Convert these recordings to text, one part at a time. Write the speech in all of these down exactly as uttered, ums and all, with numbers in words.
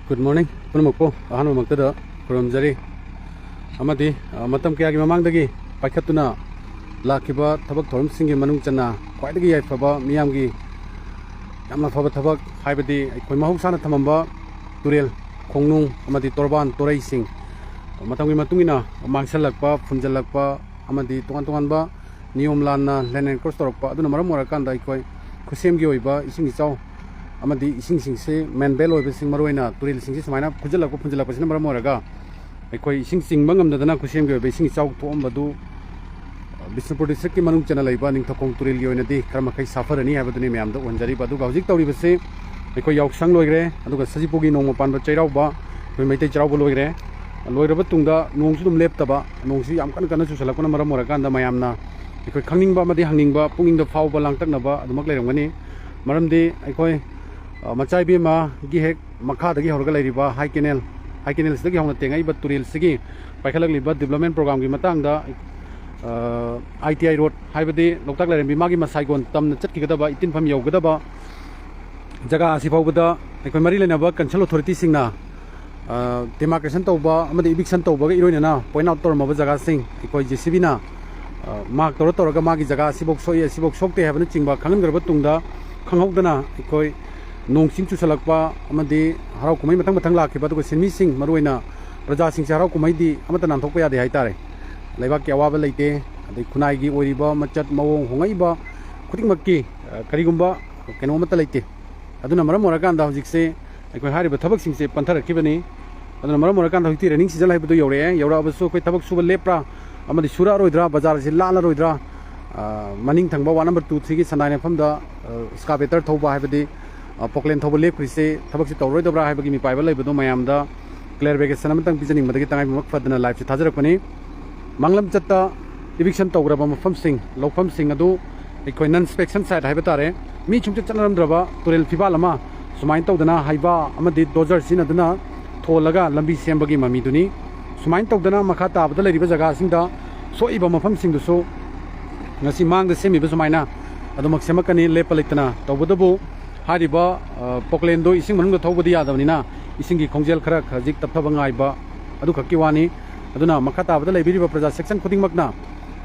Good morning ꯄꯨꯝꯅꯃꯛꯄꯨ ꯑꯍꯥꯟꯕꯃꯛꯇꯗ ꯈꯨꯔꯨꯝꯖꯔꯤ꯫ ꯑꯃꯗꯤ, ꯑ, ꯃꯇꯝ ꯀꯌꯥꯒꯤ ꯃꯃꯥꯡꯗꯒꯤ ꯄꯥꯏꯈꯠꯇꯨꯅ ꯂꯥꯛꯈꯤꯕ ꯊꯕꯛ ꯊꯧꯔꯝꯁꯤꯡꯒꯤ ꯃꯅꯨꯡ ꯆꯟꯅ ꯈ꯭ꯋꯥꯏꯗꯒꯤ ꯌꯥꯏꯐꯕ, ꯃꯤꯌꯥꯝꯒꯤ ꯌꯥꯝꯅ ꯐꯕ ꯊꯕꯛ ꯍꯥꯏꯕꯗꯤ ꯑꯩꯈꯣꯏ ꯃꯍꯧꯁꯥꯅ ꯊꯝꯃꯝꯕ ꯇꯨꯔꯦꯜ, ꯈꯣꯡꯅꯨꯡ ꯑꯃꯗꯤ ꯇꯣꯔꯕꯥꯟ, ꯇꯣꯔꯩꯁꯤꯡ ꯃꯇꯝꯒꯤ ꯃꯇꯨꯡ ꯏꯟꯅ ꯃꯥꯡꯁꯤꯜꯂꯛꯄ, ꯐꯨꯝꯖꯤꯜꯂꯛꯄ ꯑꯃꯗꯤ ꯇꯣꯉꯥꯟ ꯇꯣꯉꯥꯟꯕ ꯅꯤꯌꯣꯝ ꯂꯥꯟꯅ land encroach ꯇꯧꯔꯛꯄ, ꯑꯗꯨꯅ ꯃꯔꯝ ꯑꯣꯏꯔꯀꯥꯟꯗ ꯑꯩꯈꯣꯏ ꯈꯨꯠꯁꯦꯝꯒꯤ ꯑꯣꯏꯕ ꯏꯁꯤꯡ ꯏꯆꯥꯎ ꯑꯃꯗꯤ ꯏꯁꯤꯡꯁꯤꯡꯁꯤ manmade ꯑꯣꯏꯕꯁꯤꯡ, ꯃꯔꯨꯑꯣꯏꯅ ꯇꯨꯔꯦꯜꯁꯤꯡꯁꯤ ꯁꯨꯃꯥꯏꯅ ꯐꯨꯖꯤꯜꯂꯛꯄ, ꯐꯨꯟꯖꯤꯜꯂꯛꯄꯁꯤꯅ ꯃꯔꯝ ꯑꯣꯏꯔꯒ ꯑꯩꯈꯣꯏ ꯏꯁꯤꯡ ꯆꯤꯡꯕ ꯉꯝꯗꯗꯅ ꯈꯨꯠꯁꯦꯝꯒꯤ ꯑꯣꯏꯕ ꯏꯁꯤꯡ ꯏꯆꯥꯎ ꯊꯣꯛꯑꯝꯕꯗꯨ, ꯑ, ꯕꯤꯁꯅꯨꯄꯨꯔ district ꯀꯤ ꯃꯅꯨꯡ ꯆꯟꯅ ꯂꯩꯕ ꯅꯤꯡꯊꯧꯈꯣꯡ ꯇꯨꯔꯦꯜꯒꯤ ꯑꯣꯏꯅꯗꯤ ꯈꯔ ꯃꯈꯩ ꯁꯥꯐꯔꯅꯤ ꯍꯥꯏꯕꯗꯨꯅꯤ ꯃꯌꯥꯝꯗ ꯎꯍꯟꯖꯔꯤꯕ꯫ ꯑꯗꯨꯒ ꯍꯧꯖꯤꯛ ꯇꯧꯔꯤꯕꯁꯤ ꯑꯩꯈꯣꯏ ꯌꯥꯎꯁꯪ ꯂꯣꯏꯈ꯭ꯔꯦ, ꯑꯗꯨꯒ ꯁꯖꯤꯕꯨꯒꯤ ꯅꯣꯡꯃ ꯄꯥꯟꯕ ꯆꯩꯔꯥꯎꯕ, ꯑꯩꯈꯣꯏ ꯃꯩꯇꯩ ꯆꯩꯔꯥꯎꯕ ꯂꯣꯏꯈ꯭ꯔꯦ꯫ ꯂꯣꯏꯔꯕ ꯇꯨꯡꯗ ꯅꯣꯡꯁꯨ ꯑꯗꯨꯝ ꯂꯦꯞꯇꯕ, ꯅꯣꯡꯁꯤ ꯌꯥꯝ ꯀꯟꯅ ꯀꯟꯅ ꯆꯨꯁꯜꯂꯛꯄꯅ ꯃꯔꯝ ꯑꯣꯏꯔꯀꯥꯟꯗ ꯃꯌꯥꯝꯅ ꯑꯩꯈꯣꯏ ꯈꯪꯅꯤꯡꯕ ꯑꯃꯗꯤ ꯍꯪꯅꯤꯡꯕ, ꯄꯨꯛꯅꯤꯡꯗ ꯐꯥꯎꯕ ꯂꯥꯡꯇꯛꯅꯕ ꯑꯗꯨꯃꯛ ꯂꯩꯔꯝꯒꯅꯤ꯫ ꯃꯔꯝꯗꯤ ꯑꯩꯈꯣꯏ, ꯑ, ꯃꯆꯥ ꯏꯕꯦꯝꯃꯒꯤ ꯍꯦꯛ ꯃꯈꯥꯗꯒꯤ ꯍꯧꯔꯒ ꯂꯩꯔꯤꯕ high canal, high canal ꯁꯤꯗꯒꯤ ꯍꯧꯅ ꯇꯦꯡꯉꯛꯏꯕ ꯇꯨꯔꯦꯜꯁꯤꯒꯤ ꯄꯥꯏꯈꯠꯂꯛꯂꯤꯕ development program ꯒꯤ ꯃꯇꯥꯡꯗ, ꯑ, I T I road ꯍꯥꯏꯕꯗꯤ ꯂꯣꯛꯇꯥꯛ ꯂꯥꯏꯔꯦꯝꯕꯤ ꯃꯥꯒꯤ ꯃꯁꯥꯏꯒꯣꯟ ꯇꯝꯅ ꯆꯠꯈꯤꯒꯗꯕ, ꯏꯇꯤꯟꯐꯝ ꯌꯧꯒꯗꯕ ꯖꯒꯥ ꯑꯁꯤ ꯐꯥꯎꯕꯗ ꯑꯩꯈꯣꯏ ꯃꯔꯤ ꯂꯩꯅꯕ concerned authority ꯁꯤꯡꯅ, ꯑ, demarcation ꯇꯧꯕ ꯑꯃꯗꯤ eviction ꯇꯧꯕꯒ ꯏꯔꯣꯏꯅꯅ point out ꯇꯧꯔꯝꯃꯕ ꯖꯒꯥꯁꯤꯡ ꯑꯩꯈꯣꯏ J C B ꯅ, ꯑ, mark ꯇꯧꯔ ꯇꯧꯔꯒ ꯃꯥꯒꯤ ꯖꯒꯥ ꯑꯁꯤꯐꯥꯎ ꯁꯣꯛꯏ, ꯑꯁꯤꯐꯥꯎ ꯁꯣꯛꯇꯦ ꯍꯥꯏꯕꯅꯆꯤꯡꯕ ꯈꯪꯍꯟꯈ꯭ꯔꯕ ꯇꯨꯡꯗ, ꯈꯪꯍꯧꯗꯅ ꯑꯩꯈꯣꯏ ꯅꯣꯡ ꯆꯤꯡ ꯆꯨꯁꯜꯂꯛꯄ ꯑꯃꯗꯤ ꯍꯔꯥꯎ ꯀꯨꯝꯍꯩ ꯃꯊꯪ ꯃꯊꯪ ꯂꯥꯛꯈꯤꯕ, ꯑꯗꯨꯒ ꯁꯤꯟꯃꯤꯁꯤꯡ, ꯃꯔꯨꯑꯣꯏꯅ ꯄ꯭ꯔꯖꯥꯁꯤꯡꯁꯦ ꯍꯔꯥꯎ ꯀꯨꯝꯍꯩꯗꯤ ꯑꯃꯠꯇ ꯅꯥꯟꯊꯣꯛꯄ ꯌꯥꯗꯦ ꯍꯥꯏꯇꯥꯔꯦ꯫ ꯂꯩꯕꯥꯛꯀꯤ ꯑꯋꯥꯕ ꯂꯩꯇꯦ, ꯑꯗꯩ ꯈꯨꯟꯅꯥꯏꯒꯤ ꯑꯣꯏꯔꯤꯕ ꯃꯆꯠ ꯃꯑꯣꯡ ꯍꯣꯡꯉꯛꯏꯕ ꯈꯨꯗꯤꯡꯃꯛꯀꯤ, ꯑ, ꯀꯔꯤꯒꯨꯝꯕ ꯀꯩꯅꯣ ꯑꯃꯠꯇ ꯂꯩꯇꯦ꯫ ꯑꯗꯨꯅ ꯃꯔꯝ ꯑꯣꯏꯔꯀꯥꯟꯗ ꯍꯧꯖꯤꯛꯁꯦ ꯑꯩꯈꯣꯏ ꯍꯥꯏꯔꯤꯕ ꯊꯕꯛꯁꯤꯡꯁꯦ ꯄꯟꯊꯔꯛꯈꯤꯕꯅꯤ꯫ ꯑꯗꯨꯅ ꯃꯔꯝ ꯑꯣꯏꯔꯀꯥꯟꯗ ꯍꯧꯖꯤꯛꯇꯤ rainy season ꯍꯥꯏꯕꯗꯨ ꯌꯧꯔꯛꯑꯦ꯫ ꯌꯧꯔꯛꯑꯕꯁꯨ ꯑꯩꯈꯣꯏ ꯊꯕꯛ ꯁꯨꯕ ꯂꯦꯞꯄ꯭ꯔꯥ ꯑꯃꯗꯤ ꯁꯨꯔꯛꯑꯔꯣꯏꯗ꯭ꯔꯥ, ꯕꯖꯥꯔ ꯑꯁꯤ ꯂꯥꯜꯂꯔꯣꯏꯗ꯭ꯔꯥ, ꯑ, ꯃꯅꯤꯡ ꯊꯪꯕ ward number two three ꯒꯤ ꯁꯟꯗꯥꯏ ꯃꯐꯝꯗ, ꯑ, excavator ꯊꯧꯕ ꯍꯥꯏꯕꯗꯤ, ꯑ, ꯄꯣꯀ꯭ꯂꯦꯟ ꯊꯧꯕ ꯂꯦꯞꯈ꯭ꯔꯤꯁꯦ ꯊꯕꯛꯁꯤ ꯇꯧꯔꯣꯏꯗꯕ꯭ꯔꯥ ꯍꯥꯏꯕꯒꯤ ꯃꯤꯄꯥꯏꯕ ꯂꯩꯕꯗꯣ ꯃꯌꯥꯝꯗ clarification ꯑꯃꯇꯪ ꯄꯤꯖꯅꯤꯡꯕꯗꯒꯤ ꯇꯉꯥꯏꯐꯗꯅ live ꯁꯤ ꯊꯥꯖꯔꯛꯄꯅꯤ꯫ ꯃꯥꯡꯂꯝꯆꯠꯇ eviction ꯇꯧꯈ꯭ꯔꯕ ꯃꯐꯝꯁꯤꯡ, ꯂꯧꯐꯝꯁꯤꯡ ꯑꯗꯨ ꯑꯩꯈꯣꯏ non inspection site ꯍꯥꯏꯕ ꯇꯥꯔꯦ, ꯃꯤ ꯁꯨꯡꯆꯠ ꯆꯠꯅꯔꯝꯗ꯭ꯔꯕ ꯇꯨꯔꯦꯜ ꯐꯤꯕꯥꯜ ꯑꯃ ꯁꯨꯃꯥꯏꯅ ꯇꯧꯗꯅ ꯍꯩꯕꯥ ꯑꯃꯗꯤ dozer ꯁꯤꯖꯤꯟꯅꯗꯨꯅ ꯊꯣꯜꯂꯒ ꯂꯝꯕꯤ ꯁꯦꯝꯕꯒꯤ ꯃꯃꯤꯗꯨꯅꯤ꯫ ꯁꯨꯃꯥꯏꯅ ꯇꯧꯗꯅ ꯃꯈꯥ ꯇꯥꯕꯗ ꯂꯩꯔꯤꯕ ꯖꯒꯥꯁꯤꯡꯗ ꯁꯣꯛꯏꯕ ꯃꯐꯝꯁꯤꯡꯗꯨꯁꯨ ꯉꯁꯤ ꯃꯥꯡꯗ ꯁꯦꯝꯃꯤꯕ ꯁꯨꯃꯥꯏꯅ ꯑꯗꯨꯃꯛ ꯁꯦꯝꯃꯛꯀꯅꯤ, ꯂꯦꯞꯄ ꯂꯩꯇꯅ꯫ ꯇꯧꯕꯇꯕꯨ ꯍꯥꯏꯔꯤꯕ, ꯑ, ꯄꯣꯀ꯭ꯂꯦꯟꯗꯣ ꯏꯁꯤꯡ ꯃꯅꯨꯡꯗ ꯊꯧꯕꯗꯤ ꯌꯥꯗꯕꯅꯤꯅ ꯏꯁꯤꯡꯒꯤ ꯈꯣꯡꯖꯦꯜ ꯈꯔ ꯈꯖꯤꯛ ꯇꯞꯊꯕ ꯉꯥꯏꯕ ꯑꯗꯨꯈꯛꯀꯤ ꯋꯥꯅꯤ꯫ ꯑꯗꯨꯅ ꯃꯈꯥ ꯇꯥꯕꯗ ꯂꯩꯕꯤꯔꯤꯕ ꯄ꯭ꯔꯖꯥ section ꯈꯨꯗꯤꯡꯃꯛꯅ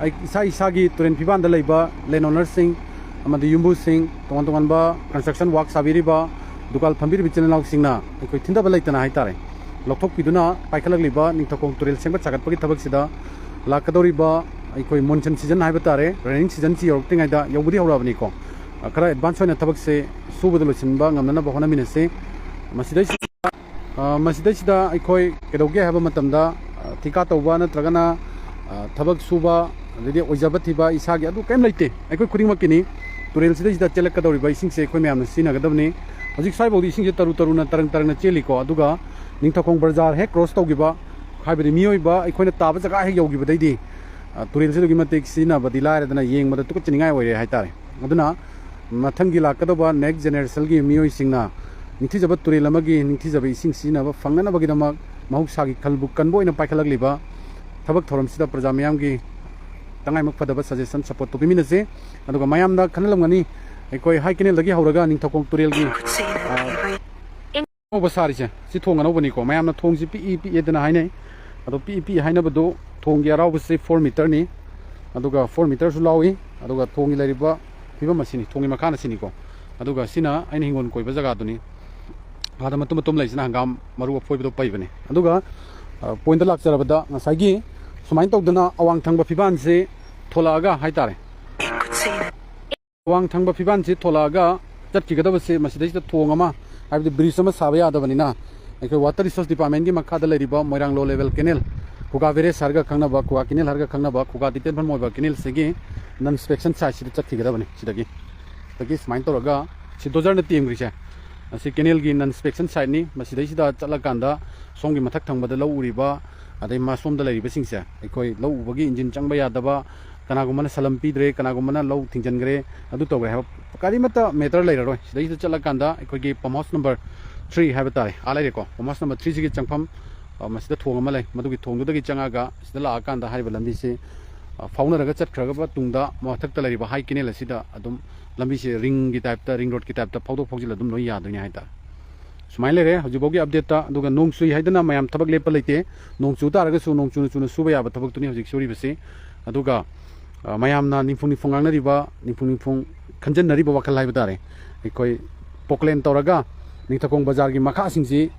ꯑꯩ, ꯏꯁꯥ ꯏꯁꯥꯒꯤ ꯇꯨꯔꯦꯟ ꯐꯤꯕꯥꯟꯗ ꯂꯩꯕ land owner ꯁꯤꯡ ꯑꯃꯗꯤ ꯌꯨꯝꯕꯨꯁꯤꯡ, ꯇꯣꯉꯥꯟ ꯇꯣꯉꯥꯟꯕ construction work ꯁꯥꯕꯤꯔꯤꯕ, ꯗꯨꯀꯥꯟ ꯐꯝꯕꯤꯔꯤꯕ ꯏꯆꯤꯜ ꯏꯅꯥꯎꯁꯤꯡꯅ ꯑꯩꯈꯣꯏ ꯊꯤꯟꯊꯕ ꯂꯩꯇꯅ ꯍꯥꯏꯇꯥꯔꯦ, ꯂꯧꯊꯣꯛꯄꯤꯗꯨꯅ ꯄꯥꯏꯈꯠꯂꯛꯂꯤꯕ ꯅꯤꯡꯊꯧꯈꯣꯡ ꯇꯨꯔꯦꯜ ꯁꯦꯝꯒꯠ ꯁꯥꯒꯠꯄꯒꯤ ꯊꯕꯛꯁꯤꯗ ꯂꯥꯛꯀꯗꯧꯔꯤꯕ ꯑꯩꯈꯣꯏ monsoon season ꯍꯥꯏꯕ ꯇꯥꯔꯦ, rainy season ꯁꯤ ꯌꯧꯔꯛꯇ꯭ꯔꯤꯉꯩꯗ, ꯌꯧꯕꯗꯤ ꯍꯧꯔꯛꯑꯕꯅꯤꯀꯣ, ꯈꯔ advance ꯑꯣꯏꯅ ꯊꯕꯛꯁꯦ ꯁꯨꯕꯗ ꯂꯣꯏꯁꯤꯟꯕ ꯉꯝꯅꯅꯕ ꯍꯣꯠꯅꯃꯤꯟꯅꯁꯤ꯫ ꯃꯁꯤꯗꯩꯁꯤꯗ, ꯑ, ꯃꯁꯤꯗꯩꯁꯤꯗ ꯑꯩꯈꯣꯏ ꯀꯩꯗꯧꯒꯦ ꯍꯥꯏꯕ ꯃꯇꯝꯗ, ꯑ, ꯊꯤꯀꯥ ꯇꯧꯕ ꯅꯠꯇ꯭ꯔꯒꯅ, ꯑ, ꯊꯕꯛ ꯁꯨꯕ, ꯑꯗꯩꯗꯤ ꯑꯣꯏꯖꯕ ꯊꯤꯕ, ꯏꯁꯥꯒꯤ ꯑꯗꯨ ꯀꯔꯤꯝ ꯂꯩꯇꯦ꯫ ꯑꯩꯈꯣꯏ ꯈꯨꯗꯤꯡꯃꯛꯀꯤꯅꯤ꯫ ꯇꯨꯔꯦꯜꯁꯤꯗꯩꯁꯤꯗ ꯆꯦꯜꯂꯛꯀꯗꯧꯔꯤꯕ ꯏꯁꯤꯡꯁꯦ ꯑꯩꯈꯣꯏ ꯃꯌꯥꯝꯅ ꯁꯤꯖꯤꯟꯅꯒꯗꯕꯅꯤ꯫ ꯍꯧꯖꯤꯛ ꯁ꯭ꯋꯥꯏꯐꯥꯎꯗꯤ ꯏꯁꯤꯡꯁꯦ ꯇꯔꯨ ꯇꯔꯨꯅ, ꯇꯔꯪ ꯇꯔꯪꯅ ꯆꯦꯜꯂꯤꯀꯣ꯫ ꯑꯗꯨꯒ ꯅꯤꯡꯊꯧꯈꯣꯡ ꯕꯖꯥꯔ ꯍꯦꯛ cross ꯇꯧꯈꯤꯕ, ꯍꯥꯏꯕꯗꯤ ꯃꯤꯑꯣꯏꯕ ꯑꯩꯈꯣꯏꯅ ꯇꯥꯕ ꯖꯒꯥ ꯍꯦꯛ ꯌꯧꯈꯤꯕꯗꯩꯗꯤ, ꯑ, ꯇꯨꯔꯦꯜꯁꯦ ꯑꯗꯨꯛꯀꯤ ꯃꯇꯤꯛ ꯁꯤꯖꯤꯟꯅꯕꯗꯤ ꯂꯥꯏꯔꯗꯅ ꯌꯦꯡꯕꯗ ꯇꯨꯀꯠꯆꯅꯤꯡꯉꯥꯏ ꯑꯣꯏꯔꯦ ꯍꯥꯏꯇꯥꯔꯦ꯫ ꯑꯗꯨꯅ ꯃꯊꯪꯒꯤ ꯂꯥꯛꯀꯗꯧꯕ next generation ꯒꯤ ꯃꯤꯑꯣꯏꯁꯤꯡꯅ ꯅꯤꯡꯊꯤꯖꯕ ꯇꯨꯔꯦꯜ ꯑꯃꯒꯤ ꯅꯤꯡꯊꯤꯖꯕ ꯏꯁꯤꯡ ꯁꯤꯖꯤꯟꯅꯕ ꯐꯪꯅꯅꯕꯒꯤꯗꯃꯛ ꯃꯍꯧꯁꯥꯒꯤ ꯈꯜꯕꯨ ꯀꯟꯕ ꯑꯣꯏꯅ ꯄꯥꯏꯈꯠꯂꯛꯂꯤꯕ ꯊꯕꯛ ꯊꯧꯔꯝꯁꯤꯗ ꯄ꯭ꯔꯖꯥ ꯃꯤꯌꯥꯝꯒꯤ ꯇꯉꯥꯏꯃꯛ ꯐꯗꯕ suggestion support ꯇꯧꯕꯤꯃꯤꯟꯅꯁꯤ꯫ ꯑꯗꯨꯒ ꯃꯌꯥꯝꯅ ꯈꯟꯅꯂꯝꯒꯅꯤ, ꯑꯩꯈꯣꯏ ꯍꯥꯏ ꯀꯦꯅꯦꯜꯗꯒꯤ ꯍꯧꯔꯒ ꯅꯤꯡꯊꯧꯈꯣꯡ ꯇꯨꯔꯦꯜꯒꯤ, ꯑ, ꯑꯅꯧꯕ ꯁꯥꯔꯤꯁꯦ, ꯁꯤ ꯊꯣꯡ ꯑꯅꯧꯕꯅꯤꯀꯣ꯫ ꯃꯌꯥꯝꯅ ꯊꯣꯡꯁꯤ ꯄꯤꯛꯏ ꯄꯤꯛꯑꯦꯗꯅ ꯍꯥꯏꯅꯩ꯫ ꯑꯗꯣ ꯄꯤꯛꯏ ꯄꯤꯛꯏ ꯍꯥꯏꯅꯕꯗꯨ ꯊꯣꯡꯒꯤ ꯑꯔꯥꯎꯕꯁꯤ four meter ꯅꯤ꯫ ꯑꯗꯨꯒ four meter ꯁꯨ ꯂꯥꯎꯏ꯫ ꯑꯗꯨꯒ ꯊꯣꯡꯒꯤ ꯂꯩꯔꯤꯕ ꯐꯤꯕꯝ ꯑꯁꯤꯅꯤ, ꯊꯣꯡꯒꯤ ꯃꯈꯥꯅ ꯁꯤꯅꯤꯀꯣ꯫ ꯑꯗꯨꯒ ꯁꯤꯅ ꯑꯩꯅ ꯍꯤꯡꯒꯣꯜ ꯀꯣꯏꯕ ꯖꯒꯥꯗꯨꯅꯤ꯫ ꯑꯥꯗ ꯃꯇꯨꯝ ꯃꯇꯨꯝ ꯂꯩꯁꯤꯅ ꯍꯪꯒꯥꯝ ꯃꯔꯨ ꯑꯐꯣꯏꯕꯗꯣ ꯄꯩꯕꯅꯤ꯫ ꯑꯗꯨꯒ, ꯑ, point ꯇ ꯂꯥꯛꯆꯔꯕꯗ, ꯉꯁꯥꯏꯒꯤ ꯁꯨꯃꯥꯏꯅ ꯇꯧꯗꯅ ꯑꯋꯥꯡ ꯊꯪꯕ ꯐꯤꯕꯥꯟꯁꯤ ꯊꯣꯛꯂꯛꯑꯒ ꯍꯥꯏꯇꯥꯔꯦ, ꯑꯋꯥꯡ ꯊꯪꯕ ꯐꯤꯕꯥꯟꯁꯤ ꯊꯣꯛꯂꯛꯑꯒ ꯆꯠꯈꯤꯒꯗꯕꯁꯦ ꯃꯁꯤꯗꯩꯁꯤꯗ ꯊꯣꯡ ꯑꯃ, ꯍꯥꯏꯕꯗꯤ bridge ꯑꯃ ꯁꯥꯕ ꯌꯥꯗꯕꯅꯤꯅ, ꯑꯩꯈꯣꯏ Water Resource Department ꯀꯤ ꯃꯈꯥꯗ ꯂꯩꯔꯤꯕ ꯃꯣꯏꯔꯥꯡ Low Level Canal, ꯈꯨꯒꯥ barrage ꯍꯥꯏꯔꯒ ꯈꯪꯅꯕ, ꯈꯨꯒꯥ canal ꯍꯥꯏꯔꯒ ꯈꯪꯅꯕ, ꯈꯨꯒꯥ detention ꯑꯣꯏꯕ canal ꯁꯤꯒꯤ non inspection site ꯁꯤꯗ ꯆꯠꯈꯤꯒꯗꯕꯅꯤ꯫ ꯁꯤꯗꯒꯤ, ꯁꯤꯗꯒꯤ ꯁꯨꯃꯥꯏꯅ ꯇꯧꯔꯒ ꯁꯤ dozer ꯅ ꯇꯦꯝꯈ꯭ꯔꯤꯁꯦ, ꯑꯁꯤ canal ꯒꯤ non inspection site ꯅꯤ꯫ ꯃꯁꯤꯗꯩꯁꯤꯗ ꯆꯠꯂꯀꯥꯟꯗ ꯁꯣꯝꯒꯤ ꯃꯊꯛ ꯊꯪꯕꯗ ꯂꯧ ꯎꯔꯤꯕ, ꯑꯗꯩ ꯃꯥ ꯁꯣꯝꯗ ꯂꯩꯔꯤꯕꯁꯤꯡꯁꯦ, ꯑꯩꯈꯣꯏ ꯂꯧ ꯎꯕꯒꯤ engine ꯆꯪꯕ ꯌꯥꯗꯕ, ꯀꯅꯥꯒꯨꯝꯕꯅ ꯁꯂꯝ ꯄꯤꯗ꯭ꯔꯦ, ꯀꯅꯥꯒꯨꯝꯕꯅ ꯂꯧ ꯊꯤꯡꯖꯤꯟꯈ꯭ꯔꯦ, ꯑꯗꯨ ꯇꯧꯈ꯭ꯔꯦ ꯍꯥꯏꯕ ꯀꯔꯤꯃꯠꯇ matter ꯂꯩꯔꯔꯣꯏ꯫ ꯁꯤꯗꯩꯁꯤꯗ ꯆꯠꯂꯀꯥꯟꯗ ꯑꯩꯈꯣꯏꯒꯤ pump house number three ꯍꯥꯏꯕ ꯇꯥꯔꯦ, ꯑꯥ ꯂꯩꯔꯦꯀꯣ, pump house number three ꯁꯤꯒꯤ ꯆꯪꯐꯝ, ꯑ, ꯃꯁꯤꯗ ꯊꯣꯡ ꯑꯃ ꯂꯩ, ꯃꯗꯨꯒꯤ ꯊꯣꯡꯗꯨꯗꯒꯤ ꯆꯪꯉꯒ ꯁꯤꯗ ꯂꯥꯛꯑꯀꯥꯟꯗ ꯍꯥꯏꯔꯤꯕ ꯂꯝꯕꯤꯁꯤ, ꯑ, ꯐꯥꯎꯅꯔꯒ ꯆꯠꯈ꯭ꯔꯕ ꯇꯨꯡꯗ ꯃꯊꯛꯇ ꯂꯩꯔꯤꯕ ꯍꯥꯏ ꯀꯦꯅꯦꯜ ꯑꯁꯤꯗ ꯑꯗꯨꯝ ꯂꯝꯕꯤꯁꯦ ring ꯒꯤ type ꯇ, ring road ꯀꯤ type ꯇ ꯐꯥꯎꯗꯣꯛ ꯐꯥꯎꯖꯤꯜ ꯑꯗꯨꯝ ꯂꯣꯏ ꯌꯥꯗꯣꯏꯅꯦ ꯍꯥꯏꯇꯥꯔꯦ꯫ ꯁꯨꯃꯥꯏꯅ ꯂꯩꯔꯦ ꯍꯧꯖꯤꯛꯐꯥꯎꯒꯤ ꯑꯞꯗꯦꯠꯇ꯫ ꯑꯗꯨꯒ ꯅꯣꯡ ꯆꯨꯏ ꯍꯥꯏꯗꯅ ꯃꯌꯥꯝ ꯊꯕꯛ ꯂꯦꯞꯄ ꯂꯩꯇꯦ꯫ ꯅꯣꯡ ꯆꯨ ꯇꯥꯔꯒꯁꯨ ꯅꯣꯡ ꯆꯨꯅ ꯆꯨꯅ ꯁꯨꯕ ꯌꯥꯕ ꯊꯕꯛꯇꯨꯅꯤ ꯍꯧꯖꯤꯛ ꯁꯨꯔꯤꯕꯁꯤ꯫ ꯑꯗꯨꯒ, ꯑ, ꯃꯌꯥꯝꯅ ꯅꯤꯡꯐꯨꯡ ꯅꯤꯡꯐꯨꯡ ꯉꯥꯡꯅꯔꯤꯕ, ꯅꯤꯡꯐꯨꯡ ꯅꯤꯡꯐꯨꯡ ꯈꯟꯖꯟꯅꯔꯤꯕ ꯋꯥꯈꯜ ꯍꯥꯏꯕ ꯇꯥꯔꯦ꯫ ꯑꯩꯈꯣꯏ ꯄꯣꯀ꯭ꯂꯦꯟ ꯇꯧꯔꯒ ꯅꯤꯡꯊꯧꯈꯣꯡ ꯕꯖꯥꯔꯒꯤ ꯃꯈꯥꯁꯤꯡꯁꯤ,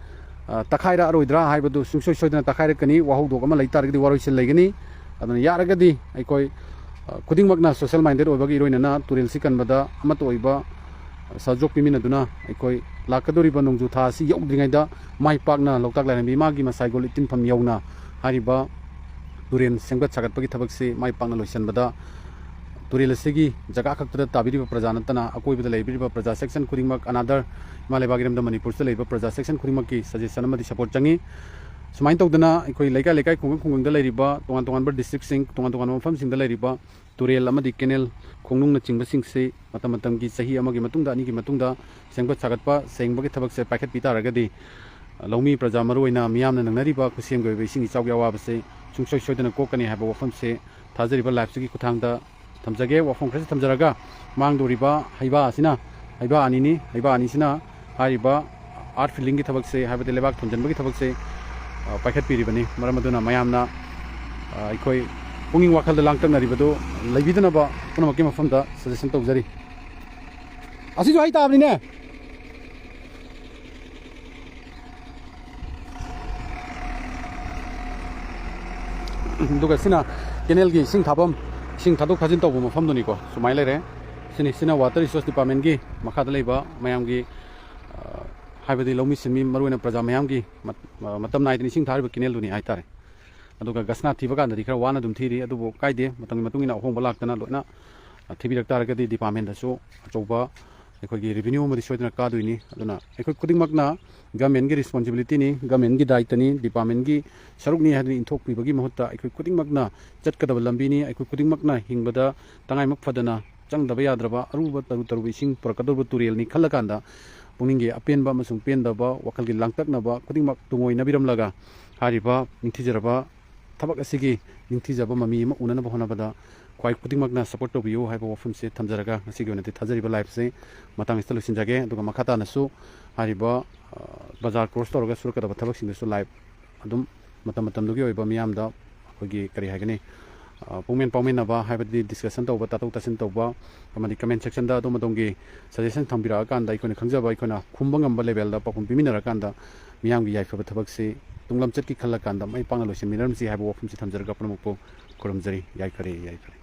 ꯑ, ꯇꯛꯈꯥꯏꯔꯛꯑꯔꯣꯏꯗ꯭ꯔꯥ ꯍꯥꯏꯕꯗꯨ ꯁꯨꯡꯁꯣꯏ ꯁꯣꯏꯗꯅ ꯇꯛꯈꯥꯏꯔꯛꯀꯅꯤ꯫ ꯋꯥꯍꯧꯗꯣꯛ ꯑꯃ ꯂꯩ ꯇꯥꯔꯒꯗꯤ ꯋꯥꯔꯣꯏꯁꯤꯟ ꯂꯩꯒꯅꯤ꯫ ꯑꯗꯨꯅ ꯌꯥꯔꯒꯗꯤ ꯑꯩꯈꯣꯏ, ꯑ, ꯈꯨꯗꯤꯡꯃꯛꯅ social minded ꯑꯣꯏꯕꯒ ꯏꯔꯣꯏꯅꯅ ꯇꯨꯔꯦꯜꯁꯤ ꯀꯟꯕꯗ ꯑꯃꯠꯇ ꯑꯣꯏꯕ, ꯑ, ꯁꯍꯖꯣꯛ ꯄꯤꯃꯤꯟꯅꯗꯨꯅ ꯑꯩꯈꯣꯏ ꯂꯥꯛꯀꯗꯧꯔꯤꯕ ꯅꯣꯡꯖꯨ ꯊꯥ ꯑꯁꯤ ꯌꯧꯗ꯭ꯔꯤꯉꯩꯗ ꯃꯥꯏ ꯄꯥꯛꯅ ꯂꯣꯛꯇꯥꯛ ꯂꯥꯏꯔꯦꯝꯕꯤ ꯏꯃꯥꯒꯤ ꯃꯁꯥꯏꯒꯣꯜ ꯏꯇꯤꯟꯐꯝ ꯌꯧꯅ ꯍꯥꯏꯔꯤꯕ ꯇꯨꯔꯦꯜ ꯁꯦꯝꯒꯠ ꯁꯥꯒꯠꯄꯒꯤ ꯊꯕꯛꯁꯤ ꯃꯥꯏ ꯄꯥꯛꯅ ꯂꯣꯏꯁꯤꯟꯕꯗ ꯇꯨꯔꯦꯜ ꯑꯁꯤꯒꯤ ꯖꯒꯥ ꯈꯛꯇꯗ ꯇꯥꯕꯤꯔꯤꯕ ꯄ꯭ꯔꯖꯥ ꯅꯠꯇꯅ ꯑꯀꯣꯏꯕꯗ ꯂꯩꯕꯤꯔꯤꯕ ꯄ꯭ꯔꯖꯥ section ꯈꯨꯗꯤꯡꯃꯛ, another ꯏꯃꯥ ꯂꯩꯕꯥꯛ ꯏꯔꯝꯗꯝ ꯃꯅꯤꯄꯨꯔꯁꯤꯗ ꯂꯩꯕ ꯄ꯭ꯔꯖꯥ section ꯈꯨꯗꯤꯡꯃꯛꯀꯤ suggestion ꯑꯃꯗꯤ support ꯆꯪꯉꯤ꯫ ꯁꯨꯃꯥꯏꯅ ꯇꯧꯗꯅ ꯑꯩꯈꯣꯏ ꯂꯩꯀꯥꯏ ꯂꯩꯀꯥꯏ, ꯈꯨꯡꯒꯪ ꯈꯨꯡꯒꯪꯗ ꯂꯩꯔꯤꯕ, ꯇꯣꯉꯥꯟ ꯇꯣꯉꯥꯟꯕ districtꯁꯤꯡ, ꯇꯣꯉꯥꯟ ꯇꯣꯉꯥꯟꯕ ꯃꯐꯝꯁꯤꯡꯗ ꯂꯩꯔꯤꯕ ꯇꯨꯔꯦꯜ ꯑꯃꯗꯤ canal, ꯈꯣꯡꯅꯨꯡꯅꯆꯤꯡꯕꯁꯤꯡꯁꯤ ꯃꯇꯝ ꯃꯇꯝꯒꯤ ꯆꯍꯤ ꯑꯃꯒꯤ ꯃꯇꯨꯡꯗ, ꯑꯅꯤꯒꯤ ꯃꯇꯨꯡꯗ ꯁꯦꯝꯒꯠ ꯁꯥꯒꯠꯄ, ꯁꯦꯡꯕꯒꯤ ꯊꯕꯛꯁꯦ ꯄꯥꯏꯈꯠꯄꯤ ꯇꯥꯔꯒꯗꯤ, ꯂꯧꯃꯤ ꯄ꯭ꯔꯖꯥ, ꯃꯔꯨꯑꯣꯏꯅ ꯃꯤꯌꯥꯝꯅ ꯅꯪꯅꯔꯤꯕ ꯈꯨꯠꯁꯦꯝꯒꯤ ꯑꯣꯏꯕ ꯏꯁꯤꯡ ꯏꯆꯥꯎꯒꯤ ꯑꯋꯥꯕꯁꯦ ꯁꯨꯡꯁꯣꯏ ꯁꯣꯏꯗꯅ ꯀꯣꯛꯀꯅꯤ ꯍꯥꯏꯕ ꯋꯥꯐꯝꯁꯦ ꯊꯥꯖꯔꯤꯕ liveꯁꯤꯒꯤ ꯈꯨꯠꯊꯥꯡꯗ ꯊꯝꯖꯒꯦ꯫ ꯋꯥꯐꯝ ꯈꯔꯁꯨ ꯊꯝꯖꯔꯒ, ꯃꯥꯡꯗꯧꯔꯤꯕ ꯍꯩꯕꯥ ꯑꯁꯤꯅ, ꯍꯩꯕꯥ ꯑꯅꯤꯅꯤ, ꯍꯩꯕꯥ ꯑꯅꯤꯁꯤꯅ ꯍꯥꯏꯔꯤꯕ earth fillingꯒꯤ ꯊꯕꯛꯁꯦ, ꯍꯥꯏꯕꯗꯤ ꯂꯩꯕꯥꯛ ꯊꯣꯟꯖꯤꯟꯕꯒꯤ ꯊꯕꯛꯁꯦ, ꯑ, ꯄꯥꯏꯈꯠꯄꯤꯔꯤꯕꯅꯤ꯫ ꯃꯔꯝ ꯑꯗꯨꯅ ꯃꯌꯥꯝꯅ, ꯑ, ꯑꯩꯈꯣꯏ ꯄꯨꯛꯅꯤꯡ ꯋꯥꯈꯜꯗ ꯂꯥꯡꯇꯛꯅꯔꯤꯕꯗꯨ ꯂꯩꯕꯤꯗꯅꯕ ꯄꯨꯝꯅꯃꯛꯀꯤ ꯃꯐꯝꯗ suggestion ꯇꯧꯖꯔꯤ꯫ ꯑꯁꯤꯁꯨ ꯍꯩ ꯇꯥꯕꯅꯤꯅꯦ꯫ ꯑꯗꯨꯒ ꯁꯤꯅ canalꯒꯤ ꯏꯁꯤꯡ ꯊꯥꯐꯝ, ꯏꯁꯤꯡ ꯊꯥꯗꯣꯛ ꯊꯥꯖꯤꯟ ꯇꯧꯕ ꯃꯐꯝꯗꯨꯅꯤꯀꯣ꯫ ꯁꯨꯃꯥꯏꯅ ꯂꯩꯔꯦ꯫ ꯁꯤꯅꯤ, ꯁꯤꯅ Water Resource Departmentꯀꯤ ꯃꯈꯥꯗ ꯂꯩꯕ ꯃꯌꯥꯝꯒꯤ, ꯑ, ꯍꯥꯏꯕꯗꯤ ꯂꯧꯃꯤ ꯁꯤꯟꯃꯤ, ꯃꯔꯨꯑꯣꯏꯅ ꯄ꯭ꯔꯖꯥ ꯃꯌꯥꯝꯒꯤ ꯃꯠ-, ꯑ, ꯃꯇꯝ ꯅꯥꯏꯗꯅ ꯏꯁꯤꯡ ꯊꯥꯔꯤꯕ canalꯗꯨꯅꯤ ꯍꯥꯏꯇꯥꯔꯦ꯫ ꯑꯗꯨꯒ ꯒꯁꯅꯥ ꯊꯤꯕ ꯀꯥꯟꯗꯗꯤ ꯈꯔ ꯋꯥꯅ ꯑꯗꯨꯝ ꯊꯤꯔꯤ, ꯑꯗꯨꯕꯨ ꯀꯥꯏꯗꯦ, ꯃꯇꯝꯒꯤ ꯃꯇꯨꯡ ꯏꯟꯅ ꯑꯍꯣꯡꯕ ꯂꯥꯛꯇꯅ ꯂꯣꯏꯅ, ꯑ, ꯊꯤꯕꯤꯔꯛ ꯇꯥꯔꯒꯗꯤ departmentꯇꯁꯨ ꯑꯆꯧꯕ ꯑꯩꯈꯣꯏꯒꯤ revenue ꯑꯃꯗꯤ ꯁꯣꯏꯗꯅ ꯀꯥꯗꯣꯏꯅꯤ꯫ ꯑꯗꯨꯅ ꯑꯩꯈꯣꯏ ꯈꯨꯗꯤꯡꯃꯛꯅ governmentꯀꯤ responsibilityꯅꯤ, governmentꯀꯤ ꯗꯥꯏꯇꯅꯤ, departmentꯀꯤ ꯁꯔꯨꯛꯅꯤ ꯍꯥꯏꯗꯨꯅ ꯏꯟꯊꯣꯛꯄꯤꯕꯒꯤ ꯃꯍꯨꯠꯇ ꯑꯩꯈꯣꯏ ꯈꯨꯗꯤꯡꯃꯛꯅ ꯆꯠꯀꯗꯕ ꯂꯝꯕꯤꯅꯤ꯫ ꯑꯩꯈꯣꯏ ꯈꯨꯗꯤꯡꯃꯛꯅ ꯍꯤꯡꯕꯗ ꯇꯉꯥꯏꯃꯛ ꯐꯗꯅ ꯆꯪꯗꯕ ꯌꯥꯗ꯭ꯔꯕ ꯑꯔꯨꯕ ꯇꯔꯨ ꯇꯔꯨꯕ ꯏꯁꯤꯡ ꯄꯨꯔꯛꯀꯗꯧꯔꯤꯕ ꯇꯨꯔꯦꯜꯅꯤ ꯈꯜꯂꯀꯥꯟꯗ ꯄꯨꯛꯅꯤꯡꯒꯤ ꯑꯄꯦꯟꯕ ꯑꯃꯁꯨꯡ ꯄꯦꯟꯗꯕ, ꯋꯥꯈꯜꯒꯤ ꯂꯥꯡꯇꯛꯅꯕ ꯈꯨꯗꯤꯡꯃꯛ ꯇꯨꯡꯑꯣꯏꯅꯕꯤꯔꯝꯂꯒ ꯍꯥꯏꯔꯤꯕ ꯅꯤꯡꯊꯤꯖꯔꯕ ꯊꯕꯛ ꯑꯁꯤꯒꯤ ꯅꯤꯡꯊꯤꯖꯕ ꯃꯃꯤ ꯑꯃ ꯎꯅꯅꯕ ꯍꯣꯠꯅꯕꯗ ꯈ꯭ꯋꯥꯏ ꯈꯨꯗꯤꯡꯃꯛꯅ ꯁꯞꯄꯣꯔꯠ ꯇꯧꯕꯤꯌꯨ ꯍꯥꯏꯕ ꯋꯥꯐꯝꯁꯦ ꯊꯝꯖꯔꯒ ꯉꯁꯤꯒꯤ ꯑꯣꯏꯅꯗꯤ ꯊꯥꯖꯔꯤꯕ ꯂꯥꯏꯞꯁꯦ ꯃꯇꯥꯡ ꯑꯁꯤꯗ ꯂꯣꯏꯁꯤꯟꯖꯒꯦ꯫ ꯑꯗꯨꯒ ꯃꯈꯥ ꯇꯥꯅꯁꯨ ꯍꯥꯏꯔꯤꯕ, ꯑ, ꯕꯖꯥꯔ ꯀ꯭ꯔꯣꯁ ꯇꯧꯔꯒ ꯁꯨꯔꯛꯀꯗꯕ ꯊꯕꯛꯁꯤꯡꯗꯨꯁꯨ ꯂꯥꯏꯞ ꯑꯗꯨꯝ ꯃꯇꯝ ꯃꯇꯝꯗꯨꯒꯤ ꯑꯣꯏꯕ ꯃꯤꯌꯥꯝꯗ ꯑꯩꯈꯣꯏꯒꯤ ꯀꯔꯤ ꯍꯥꯏꯒꯅꯤ, ꯑ, ꯄꯨꯡꯃꯦꯟ ꯄꯥꯎꯃꯤꯟꯅꯕ ꯍꯥꯏꯕꯗꯤ ꯗꯤꯁꯀꯁꯟ ꯇꯧꯕ, ꯇꯥꯊꯣꯛ ꯇꯥꯁꯤꯟ ꯇꯧꯕ, ꯑꯃꯗꯤ ꯀꯃꯦꯟ ꯁꯦꯛꯁꯟꯗ ꯑꯗꯣꯝ ꯑꯗꯣꯝꯒꯤ ꯁꯖꯦꯁꯟ ꯊꯝꯕꯤꯔꯛꯑꯀꯥꯟꯗ ꯑꯩꯈꯣꯏꯅ ꯈꯪꯖꯕ ꯑꯩꯈꯣꯏꯅ ꯈꯨꯝꯕ ꯉꯝꯕ ꯂꯦꯕꯦꯜꯗ ꯄꯥꯎꯈꯨꯝ ꯄꯤꯃꯤꯟꯅꯔꯀꯥꯟꯗ ꯃꯤꯌꯥꯝꯒꯤ ꯌꯥꯏꯐꯕ ꯊꯕꯛꯁꯤ ꯇꯨꯡꯂꯝꯆꯠꯀꯤ ꯈꯜꯂꯀꯥꯟꯗ ꯃꯥꯏ ꯄꯥꯛꯅ ꯂꯣꯏꯁꯤꯟꯃꯤꯟꯅꯔꯝꯁꯤ ꯍꯥꯏꯕ ꯋꯥꯐꯝꯁꯤ ꯊꯝꯖꯔꯒ ꯄꯨꯝꯅꯃꯛꯄꯨ ꯈꯨꯔꯨꯝꯖꯔꯤ꯫ ꯌꯥꯏꯐꯔꯦ, ꯌꯥꯏꯐꯔꯦ꯫